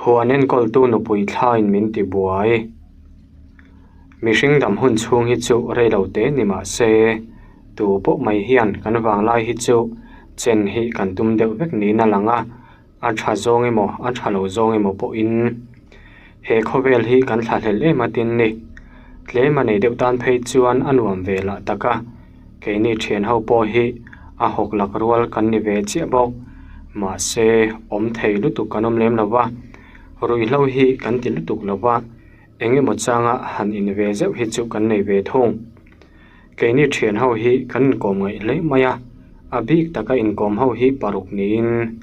Huan enkawltu nupui thlain min ti buai. Mihring dam hun chhung hi chu rei lo te ni mah se, tu pawh mai hian kan vanglai hi chu chen hi kan tum deuh vek niin a lang a, a tha zawng emaw a tha lo zawng emaw pawhin he khawvel hi kan thlahlel em a tin ni. Tlem a nei deuh tan phei chuan a nuam ve lah tak a, keini thian ho pawh hi a hawk lak rual kan ni ve chiah bawk. Mahse awm thei lutuk kan awm lem lo va, ruihhlo hi kan ti lutuk lo va, eng emaw changa han in ve zeuh hi chu kan nei ve thung. Keini thian ho hi kan inkawm ngaih hle mai a, a bik taka inkawm ho hi paruk niin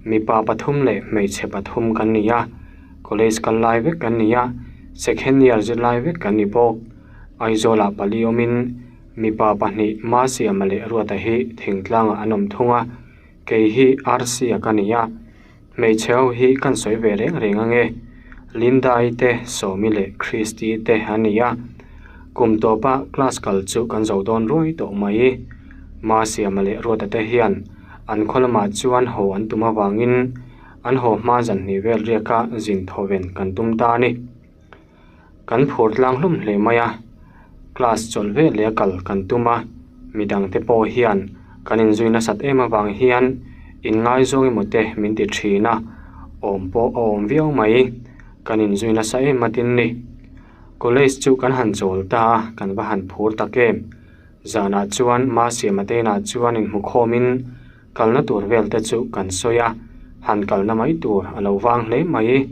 mipa pathum leh hmeichhe pathum kan ni a, college kal lai vek kan ni a, second year zirlai vek kan ni bawk. Aizawlah pali awmin mipa pahnih Masiama leh Ruata hi thingtlangah an awm thung a, kei hi RC-a ka ni a. Hmeichhe ho hi kan sawi ve reng reng ange, Linda-i te, Sawmi leh Christy te an ni a, kum tawpa class kal chu kan zo dawn ruai tawh mai. Masiama leh Ruata te hian an khaw lamah chuan haw an tum avangin an haw hma zan hnih vel riaka zin thawven kan tum ta a ni. Kan phur tlang hlawm hle mai a, class chawlh vel leh a kal kan tum a, midang te pawh hian kan inzui nasat em avang hian inngaizawng emaw te min ti thin a, awm pawh a awm viau mai, kan inzui nasa em a tin ni. College chu kan han chawl ta a, kan va han phur tak em. Zanah chuan Masiama te inah chuan inhmukhawmin kalna tur vel te chu kan sawi a, han kalna mai tur a lo vang hle mai.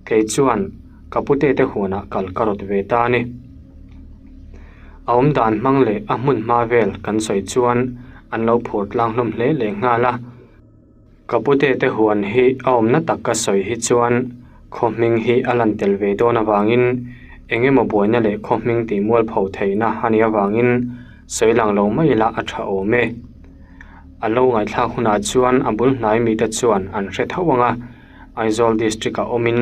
Kei chuan ka pute te huanah kal ka rawt ve ta a ni. A awm dan hmang leh a hmun hma vel kan sawi chuan an lo phur tlang hlawm hle leh nghal a. Ka pute te huan hi a awmna tak ka sawi hi chuan khaw hming hi a lan tel ve dawn avangin eng emaw buaina leh khaw hming tih mualpho theihna a nih avangin sawi lang lo mai ila a tha awm e. A lo ngaihthlak hunah chuan a bul hnai mite chuan an hre tho ang a. Aizawl District ah awmin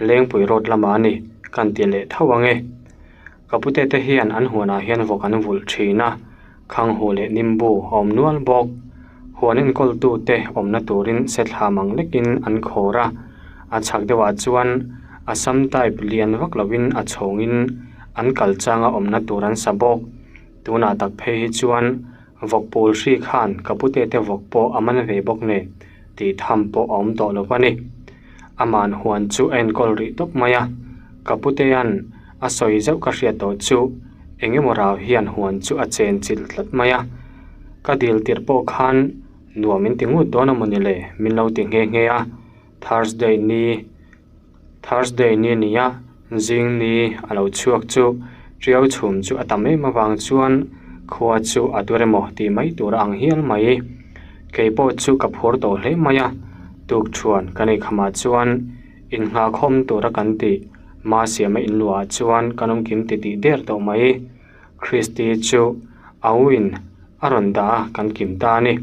Lengpui Road lamah a ni kan ti leh tho ang e. Ka pute te hian an huanah hian vawk an vulh thin a, Khanghu leh Nimbu a awm nual bawk. Huan enkawltu te awmna turin sethla mang lekin an khawr a, a chhak deuhah chuan Assam type lian vak lovin a chhawngin an kal changa awmna tur an sa bawk. Tunah tak phei hi chuan Vawk pawl hri khan ka pute te vawk pawh a man ve bawk nen tih tham pawh a awm tawh lo a ni. Aman huan chu a enkawl rih tawp mai a, ka putea'n a sawi zeuh ka hriat tawh chu eng emaw rau hian huan chu a chen chilh tlat mai a. Ka dil tirh pawh khan nuam in ti ngut dawn a mawni le min lo ti nghe nghe a, Thursday ni Thursday ni nia zing ni a lo chhuak chu tiau chhum chu a tam em avang chuan khua chu a dur emaw tih mai tur a ang hial mai. Kei pawh chu ka phur tawh hle mai a, tukṭhuan kan ei khamah chuan innghahkhawm tura kan tih Masiama inluahah chuan kan awm kim titih der tawh mai. Christy chu a u in a rawn dah a kan kim ta a ni.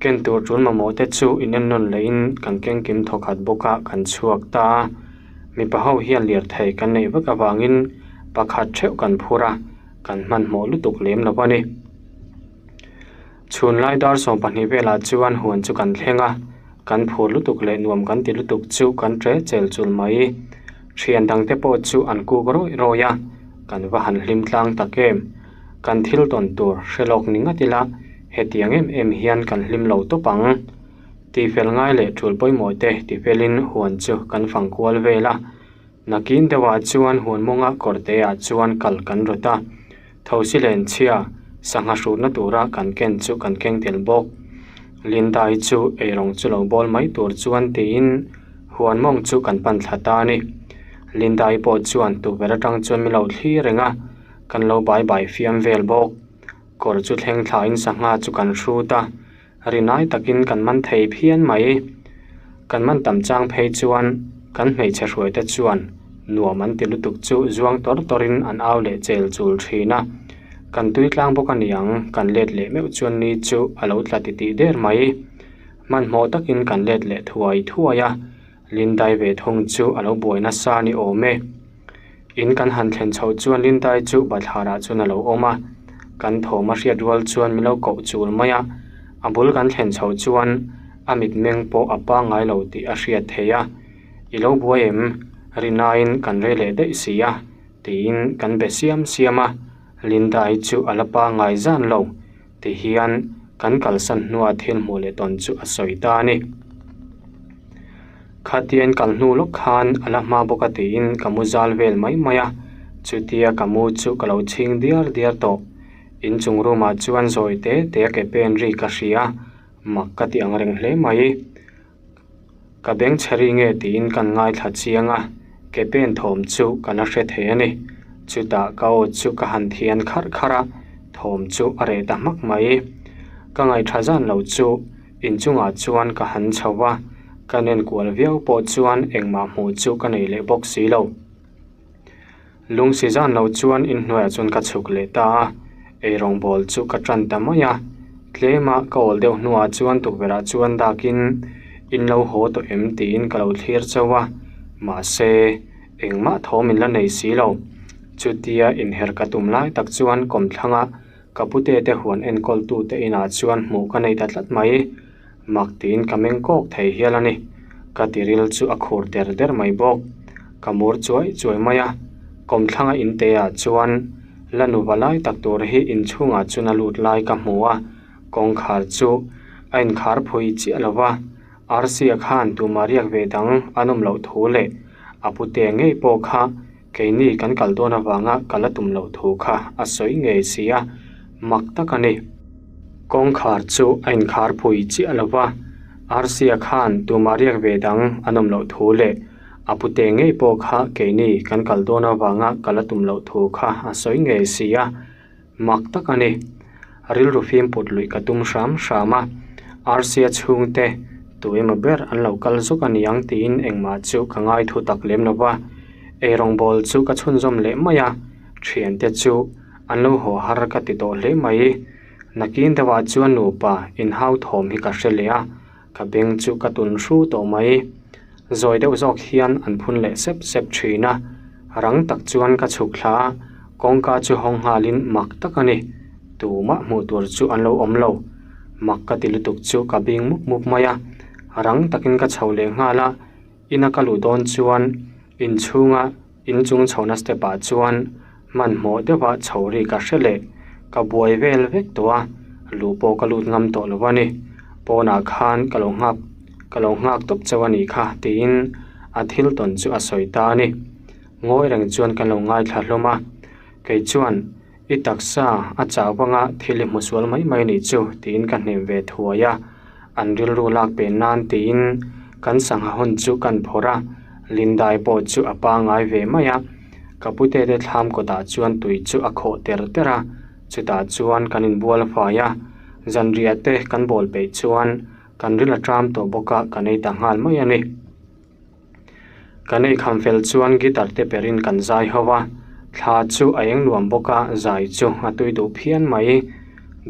Ken tur tul mamawh te chu in en nawn leh in kan keng kim thawkhat bawk a kan chhuak ta a. Mipa ho hian lirthei kan neih vek avangin pakhat theuh kan phur a, kan hmanhmawh lutuk lem lo a ni. Chhun lai dar 12 velah chuan huan chu kan thleng a, kan phur lutuk leh nuam kan ti lutuk chu kan tre chel chul mai. Thian dangte pawh chu an kuk rawih rawih a, kan va han hlim tlang tak em. Kan thil tawn tur hre lawk ni ngat ila hetiang em em hian kan hlim lo tawp ang. Tifel ngai leh tul pawimawh te tifelin huan chu kan fang kual vel a. Nakin deuhah chuan huan mawnga kawrteah chuan kal kan rawt a, thosi len chhia sangha hrutna tura kan ken chu kan keng tel bawk. Linda-i chu eirawng chu lo bawl mai tur chuan tiin huan mawng chu kan pan thla ta a ni. Linda-i pawh chuan tukverh atang chuan min lo thlir reng a, kan lo bai bai fiam vel bawk. Kawr chu thleng thlain sangha chu kan hrut a. Rinai takin kan man thei phian mai. Kan man tam chang phei chuan kan hmeichhe hruaite chuan nuam an ti lutuk chu zuang tawr tawrin an au leh chel chul thin a. Kan tui tlang bawk a niang kan let leh meuh chuan ni chu a lo tla titih der mai. Hmanhmawh takin kan let leh thuai thuai a. Lindai ve thung chu a lo buai nasa a ni awm e. In kan han thlen chhoh chuan Lindai chu bathlarah chuan a lo awm a, kan thawm a hriat rual chuan min lo koh chul mai a, a bul kan thlen chhoh chuan a mitmeng pawh a pangngai lo tih a hriat theih a. I lo buai em? Rinaiin kan rei leh daih si a, tiin kan be siam siam a. Linda-i chu a la pangngai zan lo. Tihian kan kalsan hnua thil hmuh leh tawn chu a sawi ta a ni. Khatian kal hnu lawk khan a la hma bawk a tiin ka mu zal vel mai mai a, chutia ka mu chu ka lo chhing diar diar tawh. Inchung room ah chuan zawi te te a ke pen ri ka hria, mak ka ti ang reng hle mai. Ka beng chhe ri nge tiin kan ngaithla chiang a, ke pen thawm chu ka la hre thei a ni. Chutah ka aw chu ka han thian kharh kharh a, thawm chu a reh ta hmak mai. Ka ngaihṭha zan lo chu inchungah chuan ka han chho va, ka nen kual viau pawh chuan engmah hmuh chu ka nei leh bawk si lo. Lungsi zan lo chuan inhnuaiah chuan ka chhuk leh ta a, eirawng bawl chu ka tan ta mai a. Tlema ka awl deuh hnuah chuan tukverhah chuan dakin in lo haw tawh em tiin ka lo thlir chauh a, mahse engmah thawm in la nei si lo. Chutia inher ka tum lai tak chuan kawmthlanga ka pute te huan enkawltute inah chuan hmuh ka nei ta tlat mai. Mak tiin ka meng kawk thei hial a ni. Ka tiril chu a khur der der mai bawk. Ka mur chuai chuai mai a, kawmthlanga inte ah chuan la nuva lai tak tur hi inchhungah chuan a lut lai ka hmu a, kawngkhar chu a inkhar phui chiah lo va, Arsia khan tumah riak ve dang an awm loh thu leh a pute ngei pawh kha keini kan kal dawn avanga ka la tum loh thu kha a sawi ngei si a, mak tak a ni. Kawngkhar chu a inkhar phui chiah lo va, Arsia khan tumah riak ve dang an awm loh thu leh a pute ngei pawh kha keini kan kal dawn avanga ka la tum loh thu kha a sawi ngei si a, mak tak a ni. Rilru fim put luih ka tum hram hram a, Arsia chhungte tu emaw ber an lo kal zawk a niang tiin engmah chu ka ngai thu tak lem lo va, eirawngbawl chu ka chhunzawm leh mai a, thiante chu An lo haw har ka ti tawh hle mai. Nakin deuhah chuan nupa inhau thawm hi ka hre leh a, ka beng chu ka tun hru tawh mai. Zawi deuh zawk hian an phun leh sep sep thin a, rang tak chuan ka chhuk thla a, kawngka chu hawng nghalin mak tak a ni. Tumah hmuh tur chu an lo awm lo. Mak ka ti lutuk chu ka bing mup mup mai a, rang takin ka chho leh nghal a, ina ka luh dawn chuan inchhunga Inchung chhohna step ah chuan hmanhmawh deuha chho ri ka hre leh ka buai vel vek tawh a, luh pawh ka lut ngam tawh lo a ni. Pawnah khan ka lo nghak ka lo nghak tawp chauh a nih kha tiin a thil tawn chu a sawi ta a ni. Ngawi reng chuan kan lo ngaithla hlawm a, kei chuan i taksa a chau vanga thil i hmu sual mai mai nih chu tiin ka hnem ve thuai a, an rilru lak pen nan tiin kan sangha hawn chu kan phawrh a, Lindai pawh chu a pangai ve mai a, ka pute te thlam kawtah chuan tui chu a khawh ter ter a, chutah chuan kan inbual fai a, zanriah te kan bawl peih chuan kan ril a ṭam tawh bawk a kan ei ta nghal mai a ni. Kan ei kham fel chuan guitar te perin kan zai ho a, thla chu a eng nuam bawk a, zai chu a tui duh phian mai.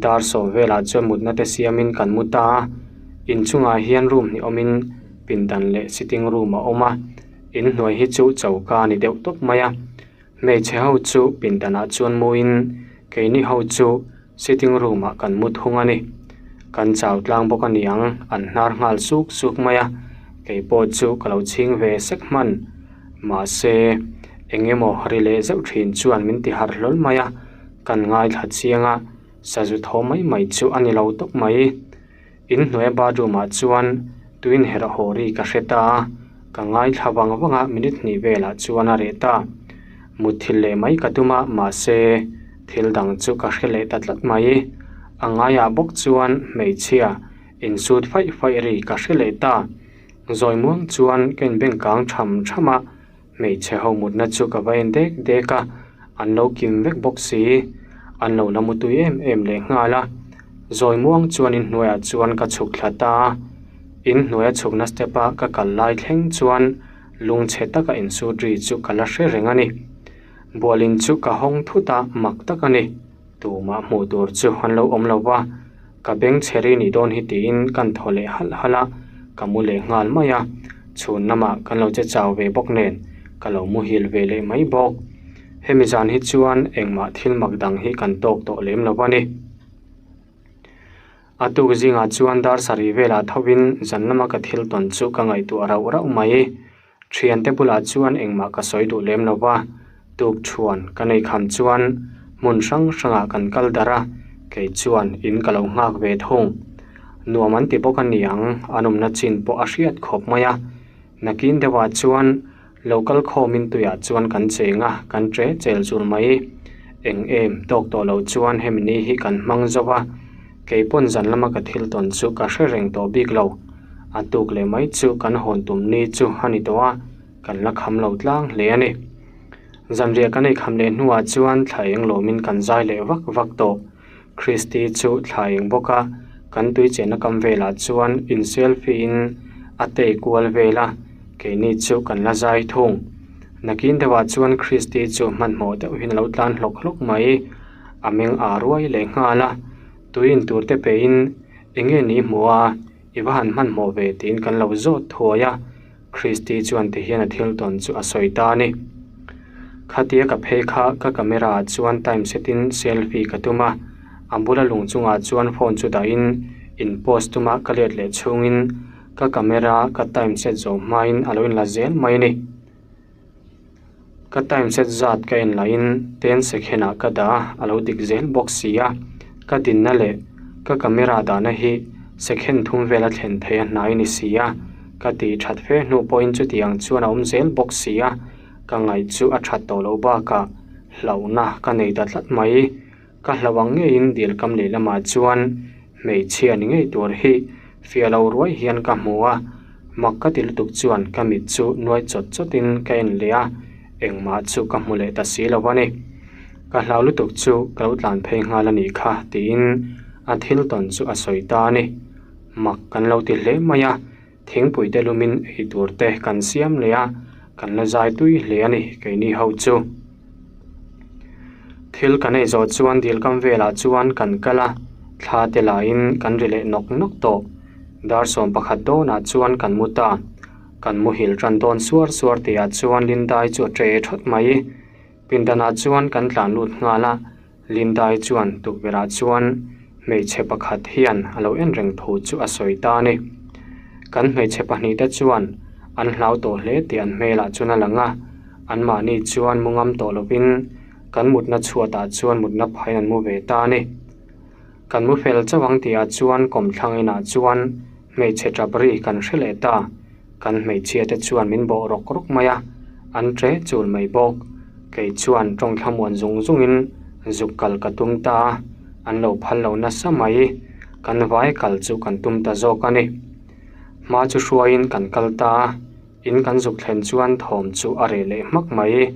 Dar sawm velah chuan mutna te siamin kan mu ta a, inchungah hian room hnih awmin pindan leh sitting room a awm a, inhnuai hi chu choka a ni deuh tawp mai a. Hmeichhe ho chu pindanah chuan muin keini ho chu sitting room ah kan mu thung a ni. Kan chau tlang bawk a niang an hnar nghal suk suk mai a, kei pawh chu ka lo chhing ve sek hman. Mahse, eng emaw ri leh zeuh thin chuan min ti harh hlawl mai a, kan ngaithla chiang a, sazu thaw mai mai chu a ni lo tawp mai. Inhnuaia bathroom ah chuan tuin herh haw ri ka hre ta a, ka ngaithla vang vang a minute hnih velah chuan a reh ta. Mutthilh leh mai ka tum a, mahse thil dang chu ka hre leh ta tlat mai. A ngaiah bawk chuan hmeichhia insut faih faih ri ka hre leh ta. Zawi muang chuan ka inbeng kang tham tham a, Hmeichhe ho mutna chu ka va en dek dek a, an lo kim vek bawk si. An lo la mutui em em leh nghal a. Zawi muang chuan inhnuaiah chuan ka chhuk thla ta a. Inhnuaia chhukna step a ka kal lai thleng chuan lungchhe taka insut ri chu ka la hre reng a ni. Bualin chu ka hawng thut a, mak tak a ni. Tumah hmuh tur chu an lo awm lo va, ka beng chhe ri nih dawn hi tiin kan thaw leh halh halh a, ka mu leh nghal mai a, chhun lamah kan lo che chau ve bawk nen ka lo muhil ve leh mai bawk. Hemi zan hi chuan engmah thil mak dang hi kan tawk tawh lem lo a ni. A tuk zingah chuan dar sarih velah thovin zan lama ka thil tawn chu ka ngaihtuah rauh rauh mai. Thiante bulah chuan engmah ka sawi duh lem lo va, tuk thuan ka nei kham chuan hmun hrang hrangah kan kal darh a, kei chuan in ka lo nghak ve thung. Nuam an ti bawk a niang, an awmna chin pawh a hriat khawp mai a. Nakin deuhah chuan lo kal khawmin tuiah chuan kan cheng a, kan ṭe chel chul mai. Eng em tawk tawh lo chuan hemi ni hi kan hmang zo va. Kei pawn zan lama ka thil tawn chu ka hre reng tawh bik lo. A tuk leh mai chu kan hawn tum ni chu a ni tawh a, kan la kham lo tlang hle a ni. Zanriah kan ei kham leh hnuah chuan thla eng lawmin kan zai leh vak vak tawh. Christy chu thla eng bawk a, kan tui chenna kam velah chuan in selfie in a tei kual vel a, keini chu kan la zai thung. Nakin deuhah chuan Christy chu hmanhmawh deuhin a lo tlan hlawk hlawk mai. A meng aa ruai leh nghal a, tui in tur te peihin eng nge ni hmuh a, i va han hmanhmawh ve tiin kan lo zawt thuai a, Christy chuan ti hian a thil tawn chu a sawi ta a ni. Khatia ka phei kha ka camera ah chuan time set in selfie ka tum a, a bula lung chungah chuan phone chu dahin in post tuma ka let leh chhungin ka camera ka time set zawh hmain a lo inla zel mai a ni. Ka time set zat ka en lahin ten second ah ka dah a, a lo dik zel bawk si a, ka dinna leh ka camera dahna hi second thum vel a thlen theih a hnai ni si a, ka tih that fe hnu pawhin chutiang chuan a awm zel bawk si a, ka ngaih chu a that tawh loh bakah hlauhna ka nei ta tlat mai. Ka hlauh ang ngeiin dil kam leh lamah chuan hmeichhia ni ngei tur hi fiah lo ruai hian ka hmu a, mak ka ti lutuk chuan ka mit chu nuai chawt chawtin ka en leh a, engmah chu ka hmu leh ta si lo a ni. Ka hlau lutuk chu ka lo tlan phei nghal a nih kha tiin a thil tawn chu a sawi ta a ni. Mak kan lo ti hle mai a, thingpui te lumin ei tur te kan siam leh a, kan la zai tui hle a ni keini ho chu. Thil kan ei zawh chuan dil kam velah chuan kan kal a, thla te lahin kan ri leh nawk nawk tawh. Dar 11 dawnah chuan kan mu ta. Kan muhil tan dawn suar suar tihah chuan Lindai chu a ṭe ṭhawt mai. Pindanah chuan kan tlan lut nghal a, Lindai chuan tukverhah chuan hmeichhe pakhat hian a lo en reng thu chu a sawi ta a ni. Kan hmeichhe pahnihte chuan an hlau tawh hle tih an hmelah chuan a lang a, anmahni chuan mu ngam tawh lovin kan mutna chhuatah chuan mutna phaiin an mu ve ta a ni. Kan mu fel chauh ang tihah chuan kawmthlang inah chuan hmeichhe tap ri kan hre leh ta. Kan hmeichhia te chuan min bawh rawk rawk mai a, an ṭe chul mai bawk. Kei chuan ṭawng thlamuan zung zungin zuk kal ka tum ta a, an lo phal lo nasa mai. Kan vai kal chu kan tum ta zawk a ni. Hma chu hruaiin kan kal ta a, in kan zuk thlen chuan thawm chu a reh leh hmak mai.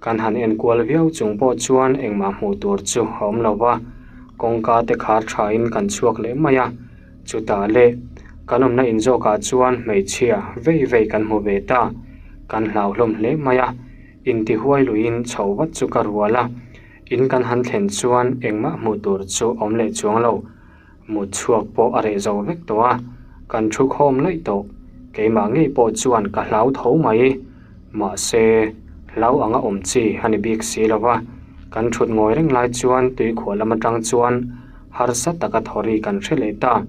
Kan han enkual viau chung pawh chuan engmah hmuh tur chu a awm lo va, kawngka te khar thain kan chhuak leh mai a, chutah leh kan awmna inzawkah chuan hmeichhia vei vei kan hmu ve ta, kan hlauhlawm hle mai a, intihuai luiin chho vat chu ka rual a, in kan han thlen chuan engmah hmuh tur chu a awm leh chuang lo. Mut chhuak pawh a reh zo vek tawh a, kan thu khawm laih tawh. Keimah ngei pawh chuan ka hlau tho mai. Mahse, hlau anga awm chi a ni bik si lo va, kan thut ngawi reng lai chuan tuikhuah lam atang chuan harsa taka thaw ri kan hre leh ta.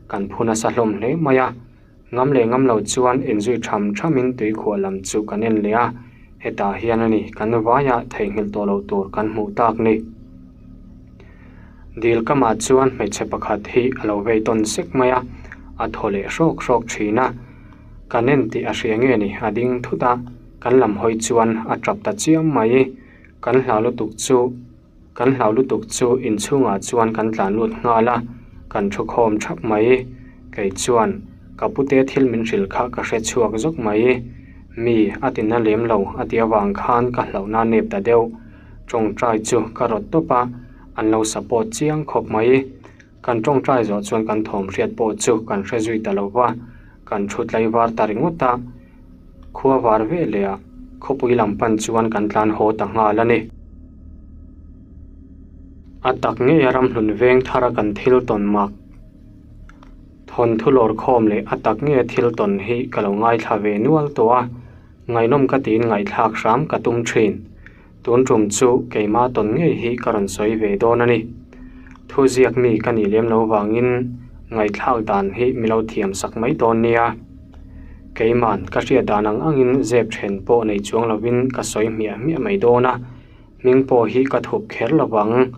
Kan phu nasa hlawm hle mai a, ngam leh ngam lo chuan inzui tham thamin tuikhuah lam chu kan en leh a, hetah hian a ni kan vaiah theihnghilh tawh loh tur kan hmuh tak ni. Dil kamah chuan hmeichhe pakhat hi a lo vei tawn sek mai a, a thaw leh hrawk hrawk thin a. Kan en tih a hria nge ni a ding thut a, kan lam hawi chuan a tap ta chiam mai. Kan hlau lutuk chu kan hlau lutuk chu inchhungah chuan kan tlan lut nghal a, kan thu khawm thap mai. Kei chuan ka pute thil min hrilh kha ka hre chhuak zawk mai. Mi a ti na lem lo a tih avang khan ka hlauhna nep ta deuh. Tawngtai chu ka rawt tawp a, an lo support chiang khawp mai. Kan tawngtai zawh chuan kan thawm hriat pawh chu kan hre zui ta lo va, kan thu tlaivar ta ringawt a. Khua var ve leh a, khawpui lam pan chuan kan tlan haw ta nghal a ni. A tak ngei a ramhlun veng thar a kan thil tawn mak. Thawnthu lawr khawm leh a tak ngei a thil tawn hi ka lo ngaithla ve nual tawh a. Ngaihnawm ka tiin ngaihthlak hram ka tum thin. Tun tum chu keima tawn ngei hi ka rawn sawi ve dawn a ni. Thu ziak mi ka nih lem lo vangin ngaihthlak dan hi mi lo thiam sak mai dawn nia. Keiman ka hriat dan ang angin zep then pawh nei chuang lovin ka sawi hmiah hmiah mai dawn a, hming pawh hi ka thup kher lo vang.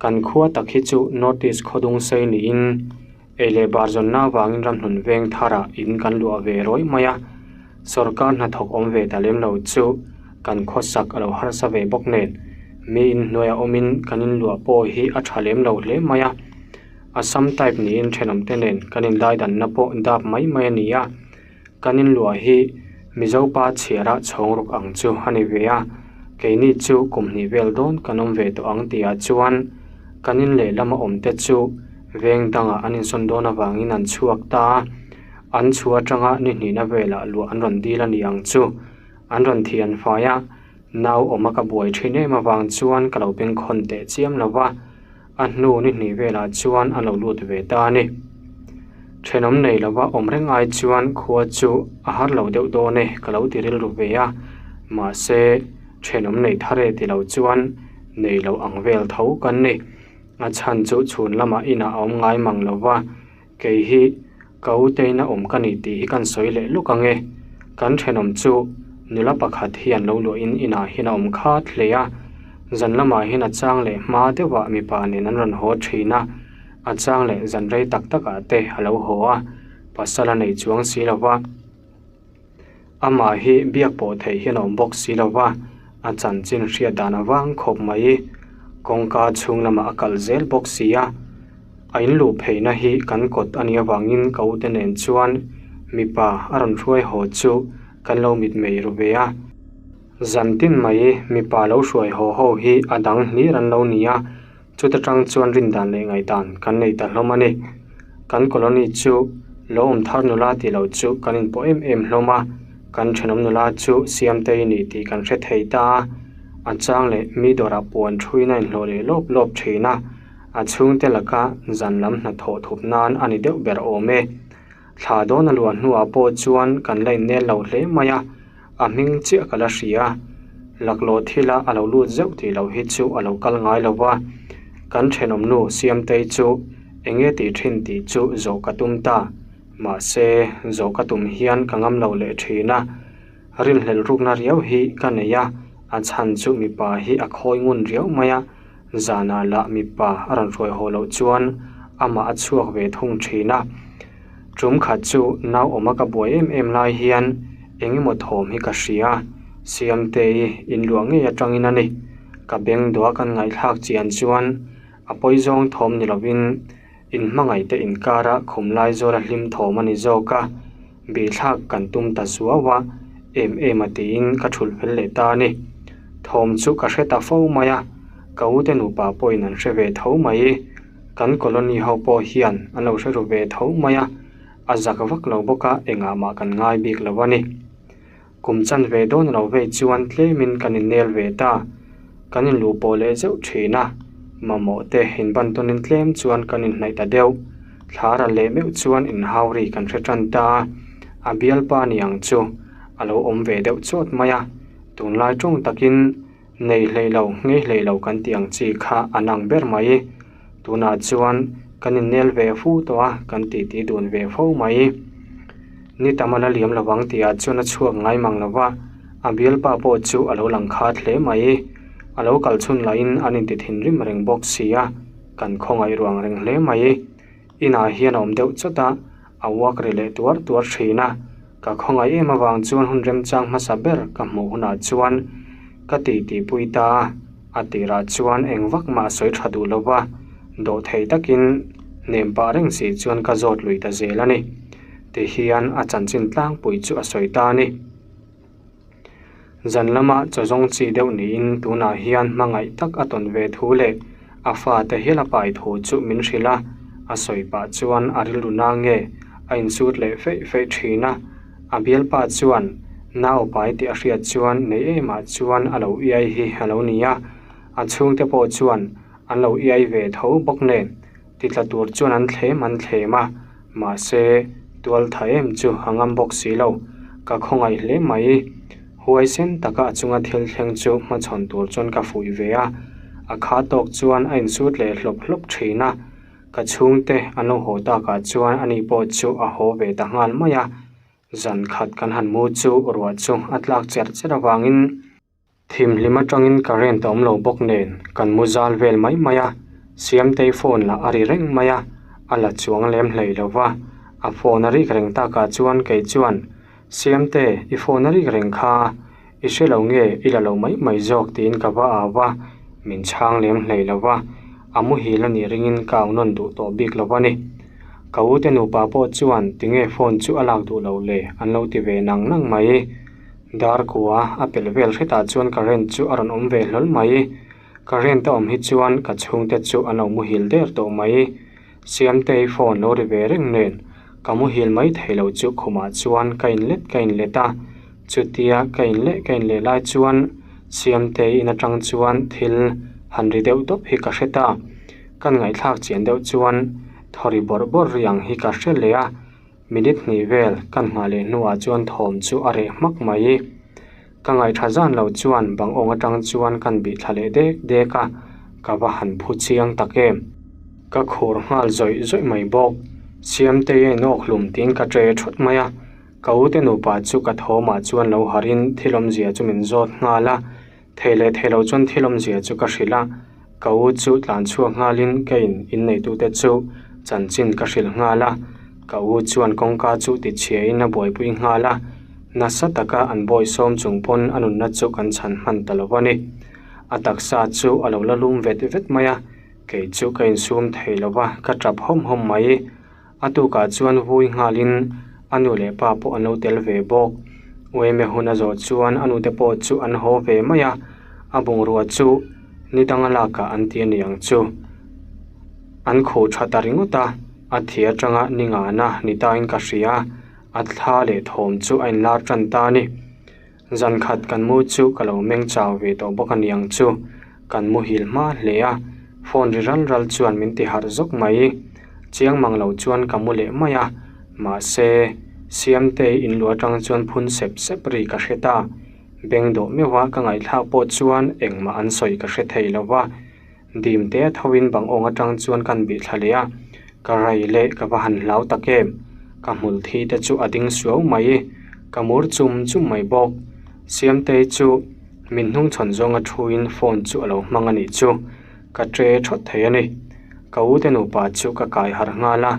Kan khua tak hi chu North East khawdung sei niin ei leh bar zawnna avangin ramhlun veng tharah in kan luah ve rawih mai a, sawrkar hnathawk awm ve ta lem lo chu kan khawsak a lo harsa ve bawk nen mi inhnuaiah awmin kan inluah pawh hi a tha lem lo hle mai a. Assam type niin thenawmte nen kan indaidanna pawh dap mai mai a ni a, kan inluah hi Mizo pa chhiara chhawng ruk ang chu a ni ve a, keini chu kum hnih vel dawn kan awm ve tawh ang tihah chuan kan in lehlam a awmte chu veng dangah an insawn dawn avangin an chhuak ta a, an chhu atanga ni hnihna velah luah an rawn dil a ni ang chu, an rawn thian fai a, nau awma ka buai thin em avang chuan ka lo bengkhawn teh chiam lo va. A hnu ni hnih velah chuan a lo lut ve ta a ni. Thenawm nei lova awm reng ai chuan khua chu a har lo deuh dawn e ka lo ti rilru ve a, mahse thenawm nei thar e ti lo chuan nei lo ang vel tho kan ni. A chhan chu chhun lamah inah a awm ngai mang lova, kei hi ka uteina awm ka ni tih hi kan sawi leh luk ang e. Kan thenawm chu nula pakhat hian lo luahin inah hian a awm khat hle a, zan lamah hian a chang leh hma deuhah mipa nen an rawn haw thin a, a chang leh zan rei tak takah te a lo haw a, pasal a nei chuang si lo va. Amah hi biak pawh theih hian a awm bawk si lo va, a chanchin hriat dan a vang khawp mai. Kawngka chhung lamah a kalh zel bawk si a, a in luh pheihna hi kan kawt a nih avangin ka ute nen chuan mipa a rawn hruai haw chu kan lo mitmei ru ve a. Zan tin mai mipa lo hruai haw ho hi a dang hlir an lo ni a, Chuta tang chuan rindan leh ngaihdan kan nei ta hlawm a ni. Kan colony chu lo awm thar nula tih loh chu kan inpawh em em hlawm a, kan thenawm nula chu Siamtei ni tih kan hre thei ta a, a chang leh mi dawrah puan thuin a inhlawh leh lawp lawp thin a, a chhungte laka zan lam hnathawh thup nan a ni deuh ber awm e. Thla dawn a luah hnuah pawh chuan kan la innel lo hle mai a, a hming chiah ka la hria. Laklawh thila a lo lut zeuh tih loh hi chu a lo kal ngai lo va, kan thenawm nu Siamtei chu eng nge tih thin tih chu zawh ka tum ta. Mahse, zawh ka tum hian ka ngam lo leh thin a, rinhlelh rukna riau hi ka nei a, a chhan chu mipa hi a khawi ngun riau mai a, Zanah lah mipa a rawn hruai haw loh chuan amah a chhuak ve thung thin a. Tum khat chu nau awma ka buai em em lai hian eng emaw thawm hi ka hria, Siamtei inluah ngei atangin a ni. Ka beng dawh a kan ngaihthlak chian chuan a pawi zawng thawm ni lovin inhmangaihte inkara khum lai zawla hlim thawm a ni zawk a, bihthlak kan tum ta zuau a, em em a tiin ka thulh fel leh ta a ni. Thawm chu ka hre ta fo mai a, ka ute nupa pawhin an hre ve tho mai. Kan colony ho pawh hian an lo hre ru ve tho mai a, a zak vak lo bawk a, engah mah kan ngai bik lo a ni. Kum chan ve dawn lo vei chuan tlemin kan innel ve ta. Kan inluh pawh leh zeuh thin a, mamawh te inban tawnin tlem chuan kan inhnaih ta deuh. Thla ral leh meuh chuan inhau ri kan hre tan ta a, a bialpa ni ang chu a lo awm ve deuh chawt mai a, tunlai tawng takin nei hleih lo ngei hleih lo kan tih ang chi kha an ang ber mai. Tunah chuan kan innel ve fu tawh a, kan titi dun ve fo mai. Ni tam a la liam lo vang tihah chuan a chhuak ngai mang lo va, a bialpa pawh chu a lo lang khat hle mai. A lo kal chhun lahin an inti thinrim reng bawk si a, kan khawngaih ruang reng hle mai. Inah hian a awm deuh chawt a, a uak ri leh tuar tuar thin a, ka khawngaih em avang chuan hun remchang hmasa ber ka hmuh hunah chuan ka titipui ta a, a tirah chuan eng vak mah a sawi tha duh lo va, dawhthei takin hnem pah reng si chuan ka zawt lui ta zel a ni. Ti hian a chanchin tlangpui chu a sawi ta a ni. Zan lama chaw zawng chi deuh niin tunah hian hmangaih tak a tawn ve thu leh a fate hial a pai thu chu min hrilh a, a sawi pah chuan a rilru na nge a insut leh feih feih thin a. A bialpa chuan nau pai tih a hriat chuan nei emah chuan a lo iai hi a lo ni a, a chhungte pawh chuan an lo iai ve tho bawk nen. Ti tla tur chuan an thlem an thlem a, mahse tual tha em chu a ngam bawk si lo. Ka khawngaih hle mai. Huaisen taka a chunga thil thleng chu hmachhawn tur chuan ka fuih ve a, a kha tawk chuan a insut leh hlawp hlawp thin a. Ka chhungte an lo haw takah chuan ani pawh chu a haw ve ta nghal mai a. Zan khat kan han mu chu ruah chu a tlak cherh cherh avangin thimhlim atangin current a awm lo bawk nen kan mu zal vel mai mai a, Siamtei phone lah a ri reng mai a, a la chuang lem hlei lo va, a phone a rik reng takah chuan kei chuan Siamte i phone a rik reng kha i hre lo nge i la lo mai mai zawk tiin ka va au va, min chhang lem hlei lo va, a muhil a nih ringin ka au nawn duh tawh bik lo a ni. Ka u te nupa pawh chuan tinge phone chu a lak duh lo le an lo ti ve nang nang mai. Dar kua a pelh vel hretah chuan current chu a rawn awm ve hlawl mai. Current a awm hi chuan ka chhungte chu an lo muhil der tawh mai. Siamtei phone lo ri ve reng nen ka muhil mai thei lo chu khumah chuan ka inlet ka inlet a, chutia ka inleh ka inleh lai chuan Siamtei in atang chuan thil han ri deuh dawp hi ka hre ta. Kan ngaihthlak chian deuh chuan thaw ri bawrh bawrh ri ang hi ka hre leh a, minute hnih vel kan nghah leh hnuah chuan thawm chu a reh hmak mai. Ka ngaihṭha zan lo chuan bang awng aṭang chuan kan bih thla leh dek dek a, ka va han phu chiang tak em. Ka khur nghal zawih zawih mai bawk. Siamtei a inawk hlum tiin ka ṭe ṭhawt mai a, ka ute nupa chu ka thawmah chuan lo harhin thil awmzia chu min zawt nghal a, thei leh thei lo chuan thil awmzia chu ka hrilh a, ka u chu tlan chhuak nghalin ka in inneitute chu chanchin ka hrilh nghal a, ka u chuan kawngka chu tichhiain a buaipui nghal a. Nasa taka an bawi sawm chung pawn a nunna chu kan chhan hman ta lo a ni. A taksa chu a lo la lum vet vet mai a, kei chu ka insum thei lo va, ka tap hawm hawm mai. A tukah chuan vui nghalin a nu leh pa pawh an lo tel ve bawk. Uaime hun a zawh chuan a nute pawh chu an haw ve mai a, a bungrua chu ni danga lakah an ti a ni ang chu. An khuh tha ta ringawt a, a thi atanga ni ngana ni tain ka hria. A thla leh thawm chu a inlar tan ta a ni. Zan khat kan mu chu ka lo meng chau ve tawh bawk a ni ang chu. Kan muhil hma hle a, phone ri ral ral chuan min ti harh zawk mai. Chiang mang lo chuan ka mu leh mai a, mahse, Siamtei in lu atang chuan phun sep sep ri ka hre ta. Beng dawh meuh a ka ngaihthlak pawh chuan engmah an sawi ka hre thei lo va. Dim te tho in bang awng atang chuan kan bih thla leh a, ka rai leh ka va han hlau tak em, ka hmul thi te chu a ding suau mai, ka mur chum chum mai bawk. Siamtei chu min hnung chhawn zawnga thu in phone chu a lo hmang a nih chu, ka tre thawt thei a ni. Ka u te nupa chu ka kai harh nghal a,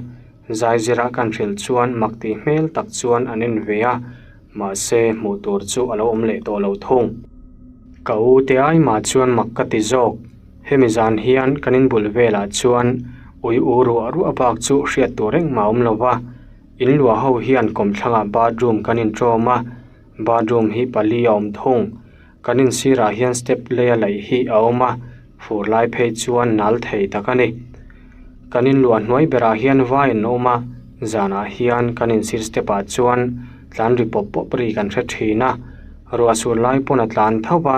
zaizira kan hrilh chuan mak tih hmel tak chuan an en ve a, Mahse, hmuh tur chu a lo awm leh tawh lo thung. Ka u te ai mah chuan mak ka ti zawk. Hemi zan hian kan inbul velah chuan ui u ruah ruah bak chu hriat tur engmah a awm lo va. In luah ho hian kawmthlangah bathroom kan inṭawm a, bathroom hi pali a awm thung. Kan insirah hian step leia laih hi a awm a, fur lai phei chuan nal thei tak a ni. Kan inluah hnuai berah hian vai an awm a, zanah hian kan insir step ah chuan tlan ri pawp pawp ri kan hre thin a, ruah sur lai pawn a tlan tho va,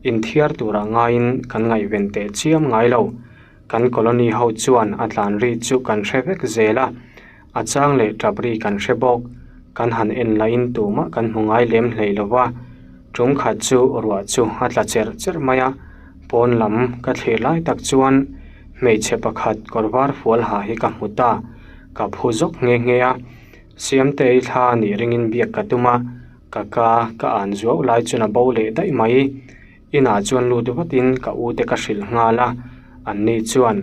inthiar turah ngaiin kan ngaihven teh chiam ngai lo. Kan colony ho chuan a tlan ri chu kan hre vek zel a, A chang leh tap ri kan hre bawk. Kan han en lahin tumah kan hmu ngai lem hlei lo va. Tum khat chu ruah chu a tla cherh cherh mai a, pawn lam ka thlir lai tak chuan hmeichhe pakhat kawr var fual ha hi ka hmu ta. Ka phu zawk nghe nghe a. Siamtei thla nih ringin biak ka tum a, ka ka ka an zuau lai chuan a bo leh daih mai. Inah chuan lut vatin ka u te ka hrilh nghal a, anni chuan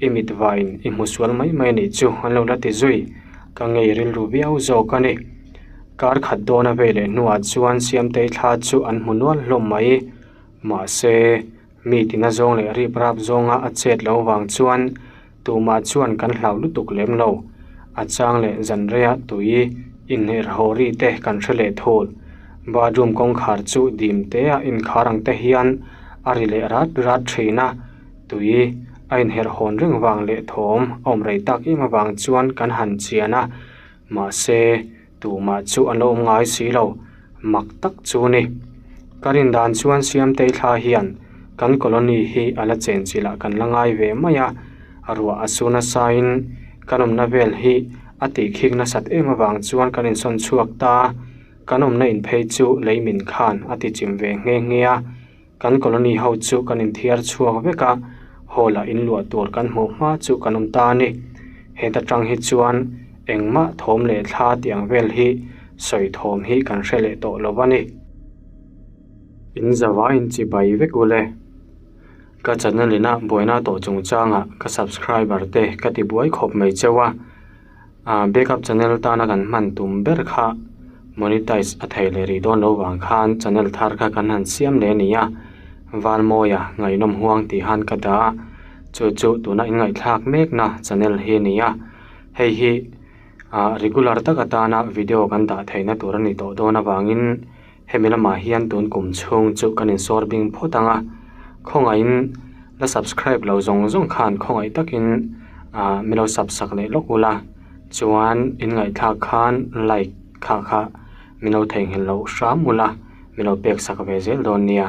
i mit vain i hmu sual mai mai anih chu an lo la ti zui, ka ngei rilru viau zawk a ni. Kar khat dawn a vei leh hnuah chuan Siamtei thla chu an hmu nual hlawm mai, mahse mi tina zawng leh rip rap zawnga a chet lo vang chuan Tumah chuan kan hlau lutuk lem lo. A chang leh zan reia tui inher haw ri te kan hre leh thul. Bathroom kawngkhar chu dim tea inkhar ang te hian a ri leh rat rat thin a, tui a inher hawn reng vang leh thawm a awm rei tak em avang chuan kan han chian a, mahse tumah chu an lo awm ngai si lo. Mak tak chu ni. Ka rin dan chuan Siamtei thla hian kan colony hi a la chen chilh ah kan la ngai ve mai a, a ruah a su nasa in kan awmna vel hi a tih khik nasat em avang chuan kan insawn chhuak ta a, kan awmna in phei chu lei min khan a ti chim ve nghe nghe a, kan colony ho chu kan inthiar chhuak vek a, hall ah inluah tur kan hmuh hma chu kan awm ta a ni. Heta tang hi chuan engmah thawm leh thla tih ang vel hi. sawi thawm hi kan hre leh tawh lo a ni. In zavaiin chibai vek ule. Ka channel ina buaina tawh chungchangah ka subscriber te ka ti buai khawp mai cheu a, ah backup channel tana kan hman tum ber kha monetize a thei leh rih dawn lo vang khan channel thar kha kan han siam leh a ni a, Valmawia ngaihnawm huang tih han ka dah a, chu chu tuna inngaihthlak mekna channel hi a ni a, hei hi ah regular tak atana video kan dah theihna tur a ni tawh dawn avangin. Hemi lamah hian tun kum chhung chu kan insawr bing phawt ang a, khawngaihin la subscribe lo zawng zawng khan khawngaih takin ah min lo sub sak leh lawk ula, chuan in ngaihthlak khan like kha kha min lo theihnghilh loh hram ula, min lo pek sak ve zel dawn nia.